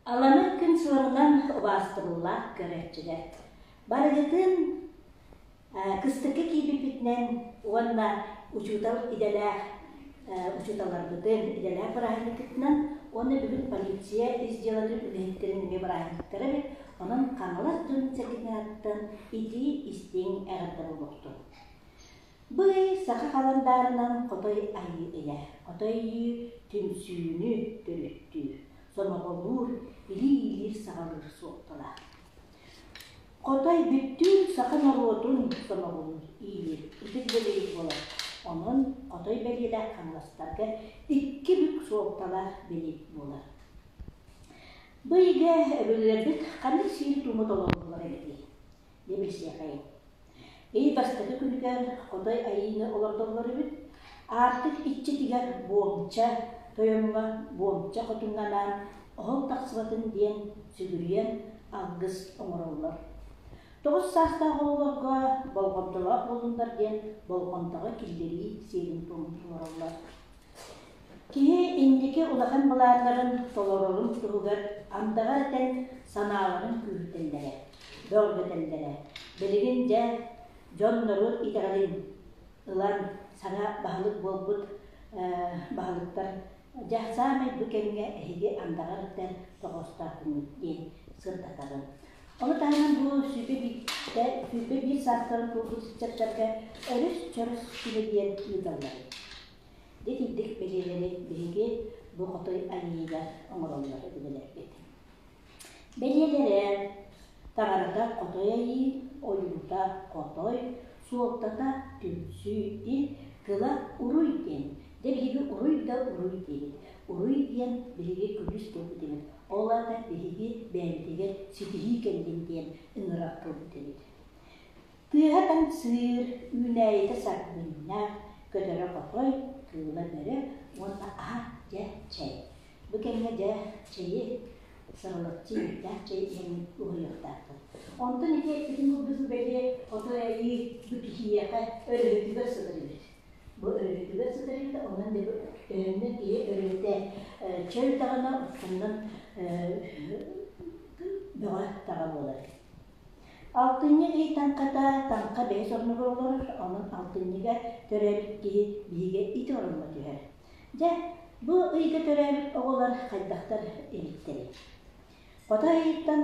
Аламай күн сыламынан убаастабыллаах көрөөччүлэр! Барыгытын кыстыкка киирбиппитинэн уонна учуутал идэлээх учууталларбытын идэлээх бырааһынньыккытынан уонна бүгүн полиция ис дьыалатын үлэһиттэрин эмиэ бырааһынньыктара эбит, онон Хаҥалас дьонун-сэргэтин ааттан итии-истиҥ эҕэрдэ буолуохтун! Бу ый саха халандаарынан Хотой Айыы ыйа. Хотой Айыы түмсүүнү төрүттүүр, сомоҕолуур, илии-иилиир-саҕалыыр суолталаах. Хотой бүттүүн саха норуотун сомоҕолуур, иилиир ытык бэлиэ буолар. Онон хотой бэлиэлээх хаҥаластарга икки бүк суолталаах бэлиэ буолар. Бу ыйга өбүгэлэрбит ханнык сиэри-туому толороллор эбитий? Дьэ билсиэхэйиҥ. Ый бастакы күнүгэр Хотой Айыыны олордоллор эбит. Аартык иччитигэр Буомча тойоҥҥо Буомча хотуҥҥа анаан оһол тахсыбатын диэн сүгүрүйэн алгыс оҥороллор. 9 саастаах оҕолорго болҕомтолоох буоллуннар диэн болҕомтоҕо киллэрии сиэрин-туомун толороллор. Киһи инники улахан былааннарын толорорун туһугар андаҕар этэн санааларын күүһүрдэллэрэ, бөҕөргөтөллөрө. Билигин дьэ дьон-норуот итэҕэлин ылан саҥа баһылык буолбут баһылыктар дьэ саамай бу кэмҥэ эһиги андаҕар этэр тоҕоостооххунут диэн сырдатабын. Ону таһынан бу 21 саастарын туолбут ыччаттарга өрүс чөрөс күнэ диэн ыыталлар. Итинник бэлиэлэри биһиги бу хотой айыыга оҥороллор өбүгэлэрбит. Бэлиэлэрэ таҥарата хотой айыы, ойуута хотой, суолтата түмсүү, ил тыла уруй диэн. Дьэ биһиги уруй да уруй диибит. Уруй диэн биһиги күлүүс тылбыт эбит. Ол аата биһиги бэйэбитигэр ситиһии кэллин диэн ыҥырар тылбыт эбит. Тыаһа таҥсыыр, үүнээйитэ сарбынньах, көтөрө хотой, кыыла бөрө уонна аһа дьэ чэй. Бу кэмҥэ дьэ чэйи сырылаччы үүттээх чэй иһэн уһуйуохтаахпыт. Онтон ити эппитин курдук бэлиэ хотой айыы бу киһиэхэ өрөһүтүгэр сытар эбит. Бу өрөһүтүгэр сытар эбит, онон дьэ бу төһөннөн киһи өрөһүтэ чөл даҕаны, оччоннон бөҕө таҕа буолар. Алтынньы ый таҥхата таҥха бэһис оннугар олорор, онон алтынньыга төрөөбүт киһи биһигэ ити ороҥҥо түһэр. Дьэ, бу ыйга төрөөбүт оҕолор хайдахтар эбиттэрий? Хотой ыйыттан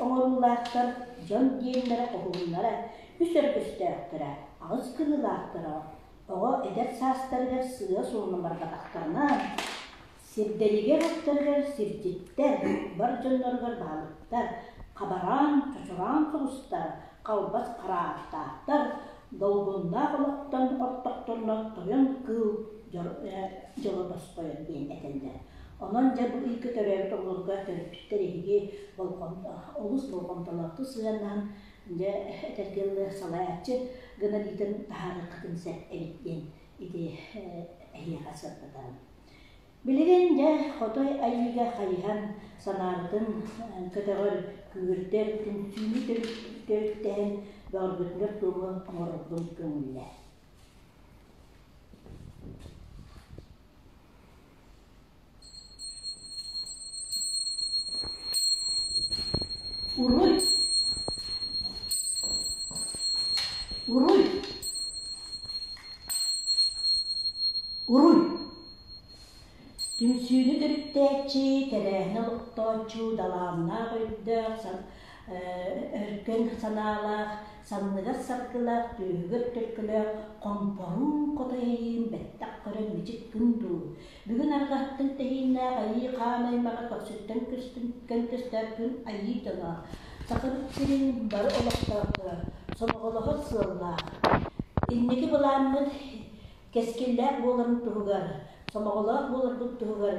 оҥоруулаахтар дьон диэннэрэ хоһууннара, үс өргөстөөхтөрө, аҕыс кырыылаахтара оҕо эдэр саастарыгар сыа суолунан барбатахтарына, Сирдэригэр-уоттарыгар сирдьиттэр, бар дьонноругар баһылыктар, хабараан, чочураан соҕустар, халбас хараахтаахтар, долгуннаах олохтон ортохторуна тойон кыыл дьоло тосхойор диэн этэллэр. Онон дьэ бу ыйга төрөөбүт оҕолорго төрөппүттэр эһиги олус болҕомтолоохтук сыһыаннаһан дьэ этэргэ дылы салайааччы гына иитэн таһаарыаххытын сөп эбит диэн ити эһиэхэ сырдатабын. Билигин дьэ Хотой Айыыга хайыһан санаабытын көтөҕөр, күүһүрдэр, түмсүүнү төрүттэһэн бөҕөргөтүнэр туому оҥорорбун көҥүллээ. Уруй! Уруй! Уруй! Түмсүүнү төрүттээччи, тэрээһини олохтооччу, далааннаах өйдөөх, өркөн санаалаах, санныгар саргылаах, түөһүгэр төлкөлөөх хомпоруун хотой айыын бэттэх көрөн мичик гын дуу, Бүгүн арҕаһыттан тэһииннээх айыы хаан аймаҕа көхсүттэн көнтөстөөх күн айыы дьоно, Сахабыт сирин бары олохтоохторо сомоҕолоһор сыаллаах. Инники былааммыт кэскиллээх буоларын туһугар, сомоҕолоох буоларбыт туһугар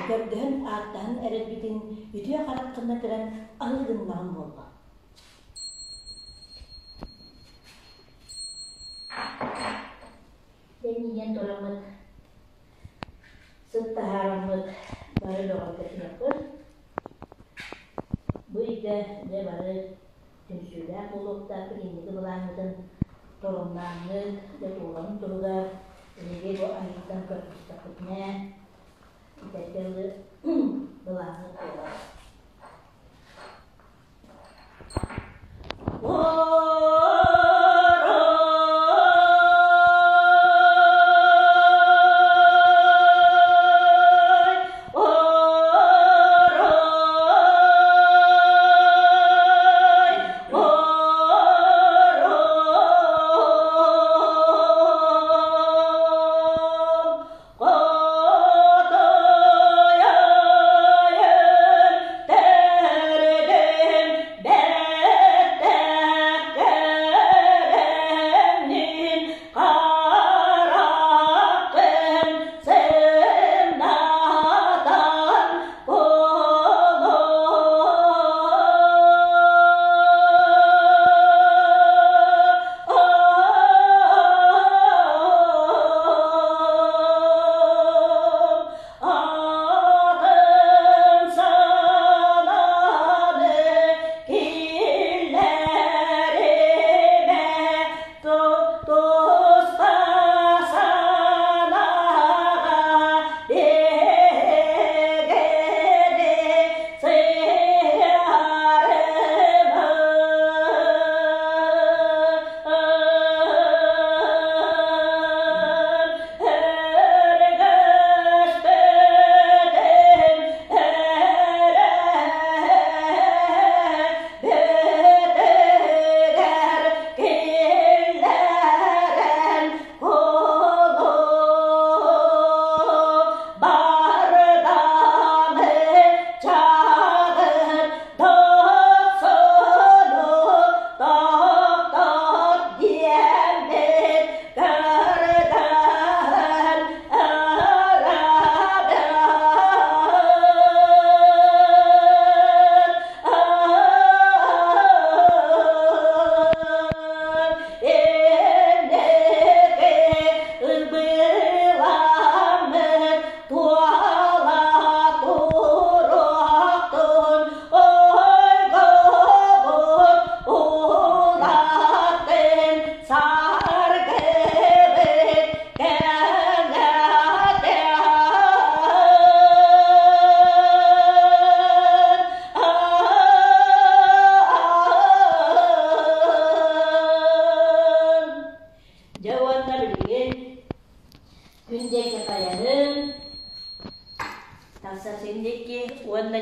көрдөһөн ааттаһан эрэрбитин үтүө хараххына көрөн аһыы гыннаҕым буолла. Дэнньийэн тураммыт, сыт таһаараммыт бары бөҕөргөтүөхпүт. Бу ыйга дьэ бары түмсүүлээх буолуохтаахпыт, инники былааҥҥытын торумнааҥҥыт, дьэ туоларын туһугар эһиги бу айыыттан көрдөстөххүтүнэ, этэргэ дылы былааҥҥыт туолар.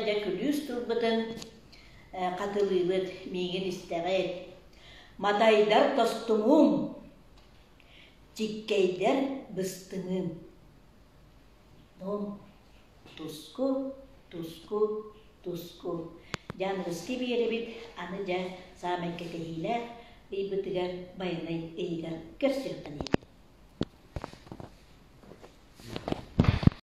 дьэ күлүүс тылбытын хатылыыбыт, миигин истэҕит. Матайдар тостуҥуҥ, чиккэйдэр быстыҥыҥ. Ну, туску, туску, туску. Дьэ аныгыскы биэрэбит аны дьэ саамай кэтэһиилээх ыйбытыгар Байанай ыйыгар көрсүөххэ диэри.